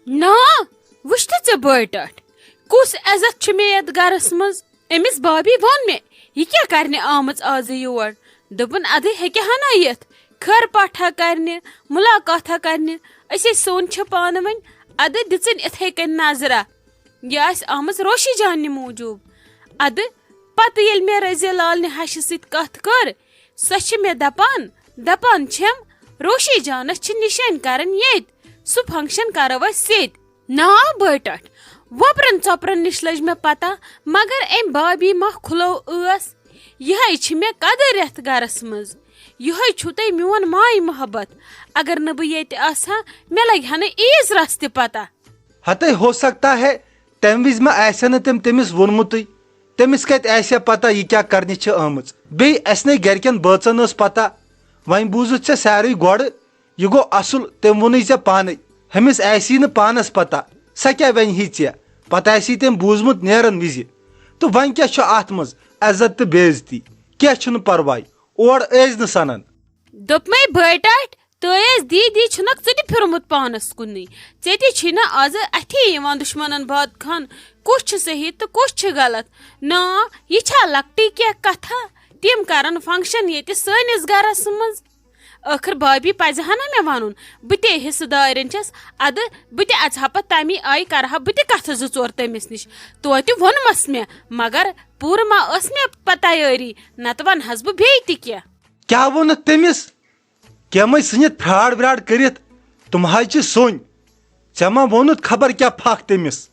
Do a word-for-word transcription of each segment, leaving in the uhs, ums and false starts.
نا، وٕچھ تہٕ ژےٚ بٲے ٹاٹھۍ، کُس عزت چھُ مےٚ یتھ گرس منٛز؟ أمِس بابی ووٚن مےٚ، یہِ کیٛاہ کرنہِ آمٕژ آزٕ یور؟ دوٚپُن، ادٕ ہیٚکہِ ہنا یِتھ، خٲر پاٹھا کرنہِ، مُلاقاتھا کرنہِ۔ أسے سون چھِ پانہٕ ؤنۍ، ادٕ دِژٕن اِتھے کٔنۍ نظرا۔ یہِ آسہِ آمٕژ روشی جاننہِ موٗجوٗب۔ ادٕ پتہٕ ییٚلہِ مےٚ رضیہ لالنہِ ہشہِ سۭتۍ کتھ کٔر، سۄ چھِ مےٚ دپان، دپان چھم، روشی جانس چھِ نِشٲنۍ کرٕنۍ ییٚتہِ، سُہ function کرو أسۍ ییٚتہِ۔ نا بٲے ٹاٹھۍ، وۄپرن ژۄپرن نِش لٔج مےٚ پتہ، مگر أمۍ بابی ما کھُلو ٲس۔ یِہے چھِ مےٚ قدٕر یتھ گرس منٛز۔ یِہے چھُو تۄہہِ میون ماے محبت۔ اگر نہٕ بہٕ ییٚتہِ آسہٕ ہا، مےٚ لگہِ ہا نہٕ عیٖز رس تہِ پتہ۔ ہتے ہو سکتا ہے تمہِ وِزِ ما آسہِ ہا نہٕ تٔمۍ تٔمِس ووٚنمُتٕے۔ تٔمِس کتہِ آسہِ ہا پتہ یہِ کیٛاہ کرنہِ چھِ آمٕژ۔ بیٚیہِ اسہِ نے گرِکٮ۪ن بٲژن ٲس پتہ۔ وۄنۍ بوٗزُتھ ژےٚ ساروٕے گۄڈٕ، یہِ گوٚو اصل، تٔمۍ ووٚنُے ژےٚ پانے۔ ہُمِس آسی نہٕ پانس پتہ، سۄ کیٛاہ ونہِ ہی ژےٚ؟ پتہٕ آسی تٔمۍ بوٗزمُت نیرن وِزِ۔ تہٕ وۄنۍ کیٛاہ چھُ اتھ منٛز؟ عزت تہٕ بے عزتی، کینٛہہ چھُنہٕ پرواے، اور ٲسۍ نہٕ سنان۔ دوٚپمَے بٲے ٹاٹھۍ، تہٕ ٲس دیٖدی چھُنکھ ژٕ تہِ پھِرمُت پانس کُنُے۔ ژےٚ تہِ چھی نہ آزٕ اتھی یِوان دُشمنن باد خان، کُس چھُ صحیح تہٕ کُس چھُ غلط۔ نا، یہِ چھا لۄکٹٕے کینٛہہ کتھا؟ تِم کرن function ییٚتہِ سٲنِس گرس منٛز۔ ٲخٕر بابی پزِ ہا نہ مےٚ ونُن، بہٕ تہِ حصہٕ دارٮ۪ن چھس، ادٕ بہٕ تہِ اژٕ ہا پتہٕ تمی آیہِ کرٕ ہا بہٕ تہِ کتھٕ زٕ ژور تٔمِس نِش۔ توتہِ ووٚنمس مےٚ، مگر پوٗرٕ ما ٲس مےٚ پتہ تیٲری، نتہٕ ونہٕ ہس بہٕ بیٚیہِ تہِ کینٛہہ۔ کیٛاہ ووٚنُتھ تٔمِس؟ کیمے ژھٕنِتھ پھرٛاڑ وراڑ کٔرِتھ، تِم حظ چھِ سوٚنۍ۔ ژےٚ ما ووٚنُتھ خبر کیٛاہ پھکھ تٔمِس؟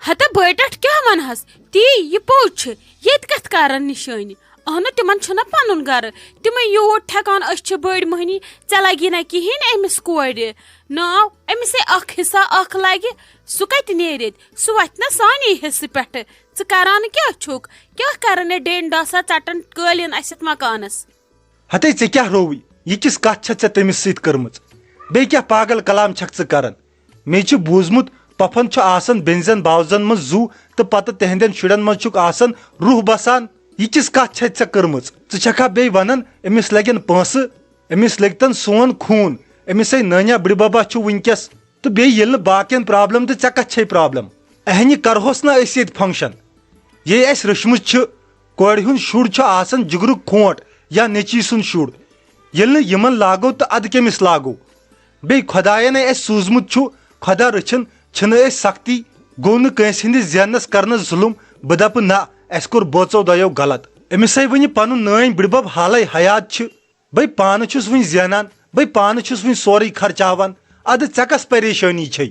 ہتا بٲے ٹٹھ کیٛاہ ونہس؟ تی، یہِ پوٚز چھُ۔ ییٚتہِ کتھ کرن نِشٲنۍ؟ اہنُو، تِمن چھُنہ پنُن گرٕ۔ تِمے یوٗت ٹھیکان، أسۍ چھِ بٔڑۍ مٔہنی، ژےٚ لگی نہ کِہیٖنۍ أمِس کورِ۔ ناو أمِسے اکھ حصہ اکھ لگہِ، سُہ کتہِ نیرِ ییٚتہِ؟ سُہ وتھِ نہ سانی حصہٕ پٮ۪ٹھٕ۔ ژٕ کران کیٛاہ چھُکھ؟ کیٛاہ کرن یہِ ڈینڈ ڈاسا ژٹن قٲلیٖن اسہِ یتھ مکانس؟ ہتے ژےٚ کیٛاہ رووٕے؟ یہِ کِژھ کتھ چھےٚ ژےٚ تٔمِس سۭتۍ کٔرمٕژ؟ بیٚیہِ کیٛاہ پاگل کلام چھکھ ژٕ کران؟ مےٚ چھُ بوٗزمُت، پۄپھن چھُ آسان بیٚنزٮ۪ن باوزن منٛز زُو تہٕ پتہٕ تِہنٛدٮ۪ن شُرٮ۪ن منٛز چھُکھ آسان روح بسان۔ یہِ کِژھ کتھ چھےٚ ژےٚ کٔرمٕژ؟ ژٕ چھکھا بیٚیہِ ونان أمِس لگن پونٛسہٕ؟ أمِس لٔگۍ تن سون خوٗن۔ أمِس ہے نانیا بٕڈِ ببا چھُ وٕنکیٚس۔ تہٕ بیٚیہِ ییٚلہِ نہٕ باقین problem تہٕ ژےٚ کتھ چھے problem؟ اہنہِ کرہوس نہ أسۍ ییٚتہِ function۔ یے اسہِ رٔچھمٕژ چھِ، کورِ ہُنٛد شُر چھُ آسان جگرُک کھونٹ یا نیٚچی سُنٛد شُر۔ ییٚلہِ نہٕ یِمن لاگو تہٕ ادٕ کٔمِس لاگو؟ بیٚیہِ خۄداین اسہِ سوٗزمُت چھُ، خۄدا رٔچھِن، چھِنہٕ أسۍ سختی۔ گوٚو نہٕ کٲنٛسہِ ہٕنٛدِس ذہنس کرنس ظُلُم۔ بہٕ دپہٕ نہ، اسہِ کوٚر بٲژو دۄیو غلط۔ أمِس ہے وُنہِ پنُن نٲنۍ بٕڈبب حالے حیات چھِ۔ بے پانہٕ چھُس وُنہِ زینان، بے پانہٕ چھُس وُنہِ سورُے خرچاوان۔ ادٕ ژےٚ کس پریشٲنی چھے؟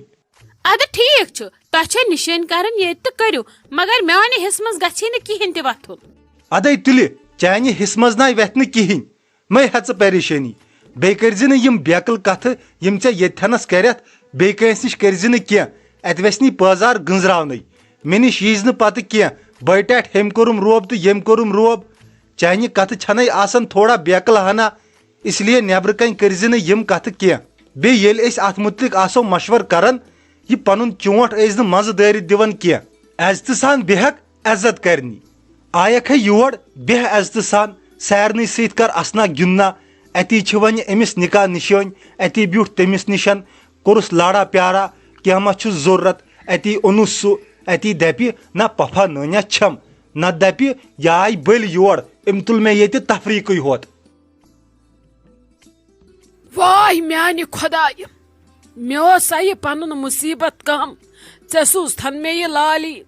ادٕ ٹھیک چھُ، تۄہہِ چھےٚ نِشٲنۍ کرٕنۍ ییٚتہِ تہٕ کٔرِو، مگر میانہِ حصہٕ منٛز گژھِ نہٕ کِہینۍ تہِ وۄتھُن۔ ادے تُلہِ، چانہِ حصہٕ منٛز ناے وتھِ نہٕ کِہینۍ۔ مے ہیٚژٕ پریشٲنی۔ بیٚیہِ کٔرۍ زِ نہٕ یِم بیکل کتھٕ، یِم ژےٚ ییٚتہِ تھنس کرٮ۪تھ، بیٚیہِ کٲنٛسہِ نِش کٔرۍ زِ نہٕ کینٛہہ۔ اتہِ وسہِ نہٕ پٲزار گٔنزراونٕے۔ مےٚ نِش ییٖز نہٕ پتہٕ کینٛہہ، بٲے ٹاٹھۍ ہیٚمۍ کوٚرُم روب تہٕ ییٚمۍ کوٚرُم روب۔ چانہِ کتھٕ چھنَے آسان تھوڑا بیکل ہنا، اس لیے نیبرٕ کنۍ کٔرۍ زِ نہٕ یِم کتھٕ کینٛہہ۔ بیٚیہِ ییٚلہِ أسۍ اتھ مُتعلق آسو مشور کران، یہِ پنُن چونٛٹھ ٲسۍ نہٕ منٛزٕ دٲرِتھ دِوان کینٛہہ۔ عزتہٕ سان بیہکھ عزت کرنی۔ آیکھ ہے یور، بیہہ عزتہٕ سان، سارنٕے سۭتۍ کر اسنا گِنٛدنا۔ اتی چھِ وۄنۍ أمِس نکاح نِشٲنۍ، اتی بیوٗٹھ تٔمِس نِشن، کوٚرُس لاڑا پیارا، کینٛہہ ما چھُس ضروٗرت؟ اتی اوٚنُس سُہ، اتی دپہِ، نہ پپھا نٲنیا چھم، نہ دپہِ، یہِ آے بٔلۍ یور، أمۍ تُل مےٚ ییٚتہِ تفریٖقٕے ہوت۔ واے میانہِ خۄدایہِ، مےٚ اوس سا یہِ پنُن مُصیبت کم، ژےٚ سوٗزتھن مےٚ یہِ لالی۔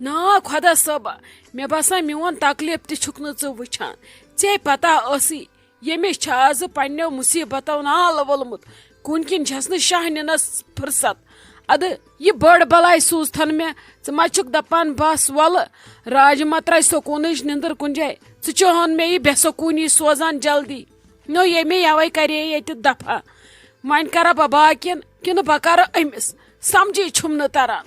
نا خۄدا صٲبا، مےٚ باسان میون تکلیف تہِ چھُکھ نہٕ ژٕ وٕچھان۔ ژےٚ پتہ ٲسٕے، ییٚمِس چھِ آزٕ پننیو مُصیبتو نال وولمُت، کُنہِ کِنۍ چھس نہٕ شاہ نِنس فرصت۔ ادٕ یہِ بٔڑ بلاے سوٗزتھن مےٚ، ژٕ ما چھُکھ دپان بس وَلہٕ راج ما ترٛاوِ سکوٗنٕچ نِندٕر کُنہِ جایہِ؟ ژٕ چھُہن مےٚ یہِ بے سکوٗنی سوزان جلدی۔ نو ییٚمے یوے کرے ییٚتہِ دفعہ۔ وۄنۍ کرا بہٕ باقین کِنہٕ بہٕ کرٕ أمِس؟ سمجھے چھُم نہٕ تران۔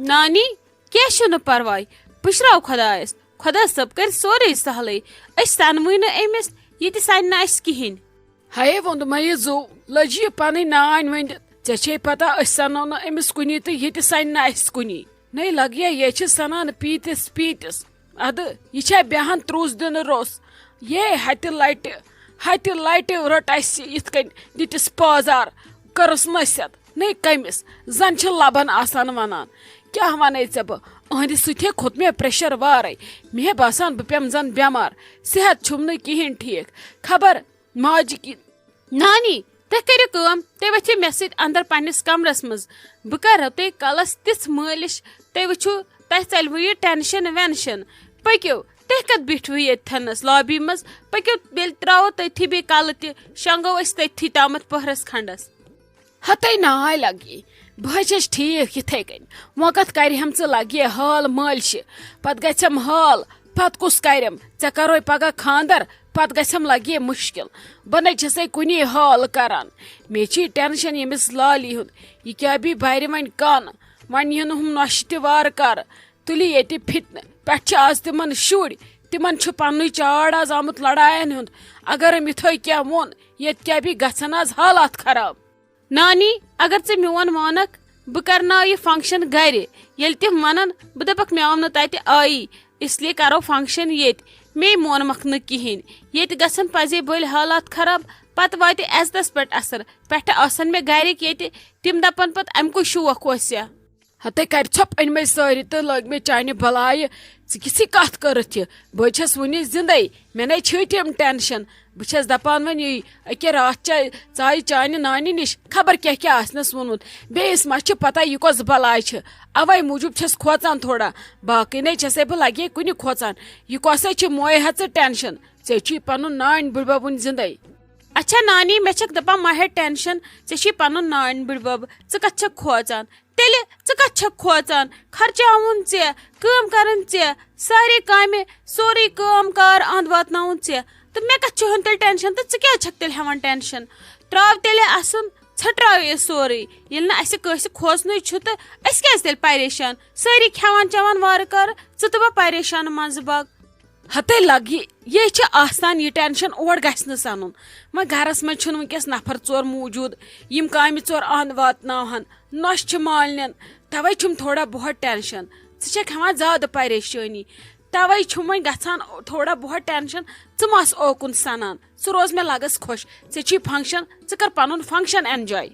نانی، کینٛہہ چھُنہٕ پرواے، پُشراو خۄدایس، خۄدا صٲب کرِ سورُے سہلٕے۔ أسۍ سنوٕے نہٕ أمِس، یہِ تہِ سنہِ نہٕ اسہِ کِہینۍ۔ ہے ووٚند مےٚ یہِ زُو، لٔج یہِ پنٕنۍ نانۍ ؤنِتھ۔ ژےٚ چھے پتہ أسۍ سنو نہٕ أمِس کُنی تہٕ یہِ تہِ سنہِ نہٕ اسہِ کُنی۔ نے لگیا یہِ چھِ سنان پیٖتِس پیٖتِس۔ ادٕ یہِ چھا بیہان تروس دِنہٕ روٚس؟ یے ہتہِ لٹہِ، ہتہِ لٹہِ رٔٹ اسہِ یِتھ کٔنۍ دِتِس پٲزار، کٔرٕس نٔصیحت۔ نے کٔمِس؟ زن چھِ لبن آسان ونان۔ کیٛاہ ونَے ژےٚ بہٕ؟ أہنٛدِ سۭتۍ ہے کھوٚت مےٚ پریشر وارے۔ مےٚ ہے باسان بہٕ پیٚمہٕ زن بٮ۪مار۔ صحت چھُم نہٕ کِہیٖنۍ ٹھیٖک۔ خبر ماجہِ کی۔ نانی، تُہۍ کٔرِو کٲم، تُہۍ ؤتھِو مےٚ سۭتۍ اندر پننِس کمرس منٛز۔ بہٕ کرو تۄہہِ کلس تِژھ مٲلِش، تُہۍ وٕچھِو، تۄہہِ ژلوٕ یہِ ٹینشن وینشن۔ پٔکِو، تُہۍ کتھ بیٹھوٕ ییٚتھنس لابی منٛز؟ پٔکِو، تیٚلہِ ترٛاوو تٔتھی بیٚیہِ کلہٕ تہِ، شۄنٛگو أسۍ تٔتھی تامتھ پٔہرس کھنڈس۔ ہتے ناے لگی، بہٕ حظ چھَس ٹھیٖک یِتھَے کٔنۍ۔ وۄنۍ کَتھ کَرِہَم ژٕ لگہِ حال مٲلشہِ، پَتہٕ گژھٮ۪م حال، پَتہٕ کُس کَرٮ۪م؟ ژےٚ کَرَے پَگاہ خانٛدر، پَتہٕ گژھٮ۪م لگہِ مُشکِل۔ بہٕ نَے چھَسَے کُنی حال کَران۔ مےٚ چھِ یہِ ٹٮ۪نشَن ییٚمِس لالی ہُنٛد، یہِ کیٛاہ بیٚیہِ بَرِ وۄنۍ کَن؟ وۄنۍ یِنہٕ ہُم نۄشہِ تہِ وارٕ کارٕ، تُلہِ ییٚتہِ فِتنہٕ۔ پٮ۪ٹھٕ چھِ آز تِمَن شُرۍ، تِمَن چھُ پَننُے چاڑ آز آمُت لڑایَن ہُنٛد۔ اگر أمۍ یِتھَے کیٛاہ ووٚن، ییٚتہِ کیٛاہ بیٚیہِ گژھن آز حالات خراب۔ نانی، اگر ژٕ میون مانکھ، بہٕ کرناو یہِ فنکشن گرِ۔ ییٚلہِ تِم ونن، بہٕ دپکھ، مےٚ آو نہٕ تتہِ آیی، اس لیے کرو فنکشن ییٚتہِ۔ مے مونمکھ نہٕ کِہینۍ۔ ییٚتہِ گژھن پزے بٔلۍ حالات خراب، پتہٕ واتہِ عزتس پٮ۪ٹھ اثر۔ پٮ۪ٹھٕ آسن مےٚ گرِکۍ ییٚتہِ، تِم دپن پتہٕ، امہِ کُے شوق اوس یا؟ ہتے کرِ ژھۄپ أنۍ مٕتۍ سٲری تہٕ لٲگۍ مٕتۍ چانہِ بلایہِ۔ ژٕ کِژھ کتھ کٔرٕتھ یہِ؟ بہٕ چھَس وُنہِ زندے، مےٚ نے چھٔٹۍ یِم ٹینشن۔ بہٕ چھَس دپان وۄنۍ یی، أکیاہ راتھ چا-، ژایہِ چانہِ نانہِ نِش، خبر کیاہ کیاہ آسنَس ووٚنمُت۔ بیٚیِس ما چھِ پتہ یہِ کۄس بلاے چھِ؟ اوے موٗجوٗب چھَس کھوژان تھوڑا۔ باقٕے نے چھَسے بہٕ لگے کُنہِ کھوژان۔ یہِ کۄسے چھِ مویہِ ہا ژٕ ٹینشن؟ ژےٚ چھُے پنُن نانۍ بٕڈبب وُنہِ زندے۔ اچھا نانی، مےٚ چھکھ دپان مہ ہےٚ ٹینشن، ژےٚ چھُے پنُن نانۍ بٕڈبب، ژٕ کتھ چھکھ کھوژان؟ تیٚلہِ ژٕ کتھ چھکھ کھوژان؟ خرچاوُن ژےٚ، کٲم کرٕنۍ ژےٚ، سارے کامہِ، سورُے کٲم کار اند واتناوُن ژےٚ۔ تہٕ مےٚ کتھ چھُ ہیوٚن تیٚلہِ ٹینشن تہٕ ژٕ کیٛازِ چھکھ تیٚلہِ ہٮ۪وان ٹینشن؟ تراو تیٚلہِ اسُن، ژھٹراو یہِ سورُے۔ ییٚلہِ نہٕ اسہِ کٲنٛسہِ کھوژنُے چھُ تہٕ أسۍ کیٛازِ تیٚلہِ پریشان؟ سٲری کھٮ۪وان چٮ۪وان وارٕ کارٕ، ژٕ تہٕ بہٕ پریشان منٛزٕ باگ۔ ہتے لگہِ، یہِ چھِ آسان، یہِ ٹینشن اور گژھِ نہٕ سنُن۔ وۄنۍ گرس منٛز چھُنہٕ وٕنکیٚس نفر ژور موٗجوٗد، یِم کامہِ ژور اند واتناوہن۔ نۄشہِ چھِ مالنٮ۪ن، توے چھُم تھوڑا بہت ٹینشن۔ ژٕ چھکھ ہٮ۪وان زیادٕ پریشٲنی، توے چھُم وۄنۍ گژھان تھوڑا بہت ٹینشن۔ ژٕ مس اوکُن سنان، ژٕ روز مےٚ لگس خۄش۔ ژےٚ چھُے فنکشن، ژٕ کر پنُن فنکشن انجاے۔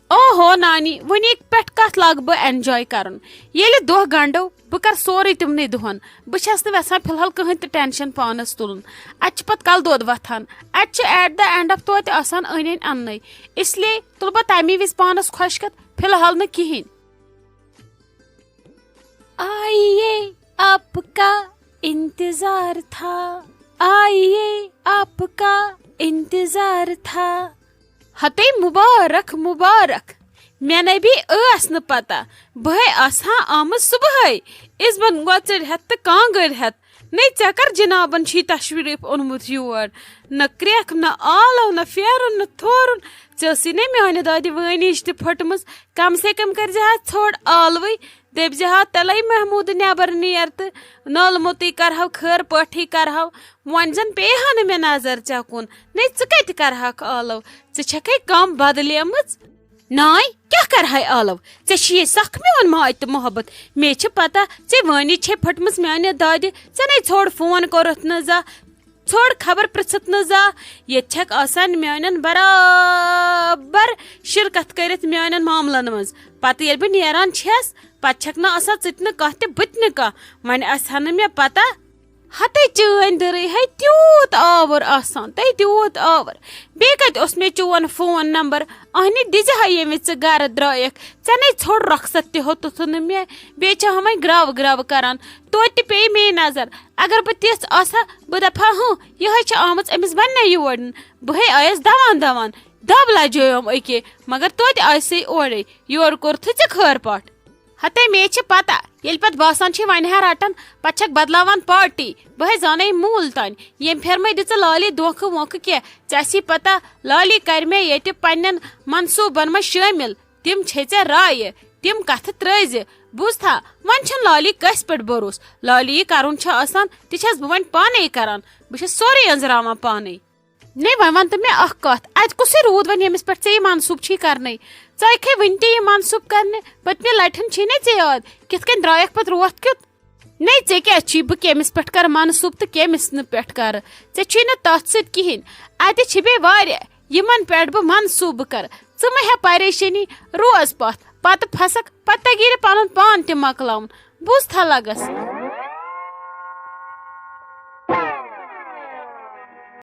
اوہو نانی، وُنیُک پٮ۪ٹھ کتھ لاگہٕ بہٕ انجاے کرُن؟ ییٚلہِ دۄہ گنڈو، بہٕ کرٕ سورُے تِمنٕے دۄہن۔ بہٕ چھس نہٕ یژھان فی الحال کٕہٕنۍ تہِ ٹینشن پانس تُلُن۔ اتہِ چھُ پتہٕ کلہٕ دود وۄتھان۔ اتہِ چھُ at the end of توتہِ آسان أنۍ أنۍ اننَے۔ اس لیے تُلہٕ بہٕ تمی وِزِ پانس خۄشکتھ، فی الحال نہٕ کِہینۍ۔ آئیے آپ کا انتظار تھا، آئیے آپ کا انتظار تھا۔ ہتے مبارک مبارک، مےٚ نے بی ٲس نہٕ پتہ، بہٕ ہے آسہٕ ہا آمٕژ صبحٲے، از بن گۄژٕرۍ ہٮ۪تھ تہٕ کانٛگٕرۍ ہٮ۪تھ۔ نے ژےٚ کر جنابن چھی تشریف اوٚنمُت یور؟ نہ کرٛیکھ، نہ آلو، نہ پھیرُن، نہ تھورُن۔ ژےٚ ٲسٕے نے میانہِ دادِ وٲنِج تہِ پھٔٹمٕژ، کم سے کم کٔرۍ زِ ہا ژھوٚڑ آلوٕے۔ دٔپۍ زِ ہا تیٚلے محمود نٮ۪بر نیر تہٕ نٲلمُتٕے کرہو، خٲر پٲٹھی کرہو۔ وۄنۍ زن پیٚیہِ ہا نہٕ مےٚ نظر ژےٚ کُن۔ نے ژٕ کتہِ کرہکھ آلو؟ ژٕ چھکھے کم بدلیمٕژ۔ ناے، کیٛاہ کرہے آلو؟ ژےٚ چھُے سخ میون ماے تہٕ محبت۔ مےٚ چھِ پتہ، ژےٚ وٲنی چھے پھٔٹمٕژ میانہِ دادِ۔ ژےٚ نے ژھوٚڑ فون کوٚرُتھ نہٕ زانٛہہ، ژھوٚڑ خبر پرژھتھ نہٕ زانٛہہ۔ ییٚتہِ چھکھ آسان میانٮ۪ن برابر شرکت کٔرِتھ میانٮ۪ن معاملن منٛز۔ پتہٕ ییٚلہِ بہٕ نیران چھس، پتہٕ چھکھ نہٕ آسان ژٕ تہِ نہٕ کانٛہہ تہٕ بہٕ تہِ نہٕ کانٛہہ۔ وۄنۍ آسہِ ہا نہٕ مےٚ پتہ۔ ہتے چٲنۍ دٕرٕے ہے تیوٗت آوُر آسان، تہٕ تیوٗت آوُر۔ بیٚیہِ کتہِ اوس مےٚ چون فون نمبر؟ اہنہِ، دِزِ ہا ییٚمہِ وِزِ ژٕ گرٕ درٛایکھ۔ ژےٚ نے ژھوٚڑ رۄخصت تہِ ہوٚتُتھ نہٕ مےٚ۔ بیٚیہِ چھِ ہا وۄنۍ گرٛاوٕ گرٛاوٕ کران۔ توتہِ تہِ پیٚیہِ مے نظر۔ اگر بہٕ تِژھ آسہٕ ہا، بہٕ دپہٕ ہا، ہُہ، یِہے چھِ آمٕژ أمِس بننَے یور۔ بہٕ ہے آیس دوان دوان۔ دب لجیوم أکے، مگر توتہِ آیسٕے اورے۔ یورٕ کوٚرتھٕے ژےٚ خٲر پاٹھ۔ ہتے مے چھِ پتہ، ییٚلہِ پتہٕ باسان چھِ وۄنۍ ہا رٹن، پتہٕ چھکھ بدلاوان پارٹی۔ بہٕ ہے زانے موٗل تانۍ، ییٚمہِ پھِرِ مے دِژٕ لالی دھوکہٕ ووکہٕ کینٛہہ۔ ژےٚ آسی پتہ، لالی کرِ مے ییٚتہِ پننٮ۪ن منصوٗبن منٛز شٲمِل۔ تِم چھے ژےٚ رایہِ، تِم کتھٕ ترٲوزِ۔ بوٗزتھا، وۄنۍ چھُنہٕ لالی کٲنٛسہِ پٮ۪ٹھ بھروسہٕ۔ لالی یہِ کرُن چھُ آسان، تہِ چھس بہٕ وۄنۍ پانے کران۔ بہٕ چھس سورُے أنٛزراوان پانے۔ نے وۄنۍ وَن تہٕ مےٚ اکھ کتھ، اتہِ کُسٕے روٗد وۄنۍ ییٚمِس پٮ۪ٹھ ژےٚ یہِ منصوٗب چھی کرنے؟ ژٕ آیکھے وٕنہِ تہِ یہِ منصوٗب کرنہِ؟ پٔتمہِ لٹہِ ہُنٛد چھی نے ژےٚ یاد، کِتھ کٔنۍ درٛایکھ پتہٕ روتھ کیُتھ؟ نے ژےٚ کیٛاہ چھی، بہٕ کٔمِس پٮ۪ٹھ کرٕ منصوٗب تہٕ کٔمِس نہٕ پٮ۪ٹھ کرٕ؟ ژےٚ چھی نہٕ تتھ سۭتۍ کِہیٖنۍ۔ اتہِ چھِ بیٚیہِ واریاہ، یِمن پٮ۪ٹھ بہٕ منصوٗبہٕ کرٕ۔ ژٕ مہ ہےٚ پریشٲنی، روز پتھ، پتہٕ پھسکھ، پتہٕ تگی نہٕ پنُن پان تہِ مۄکلاوُن۔ بوٗزتھا لگس؟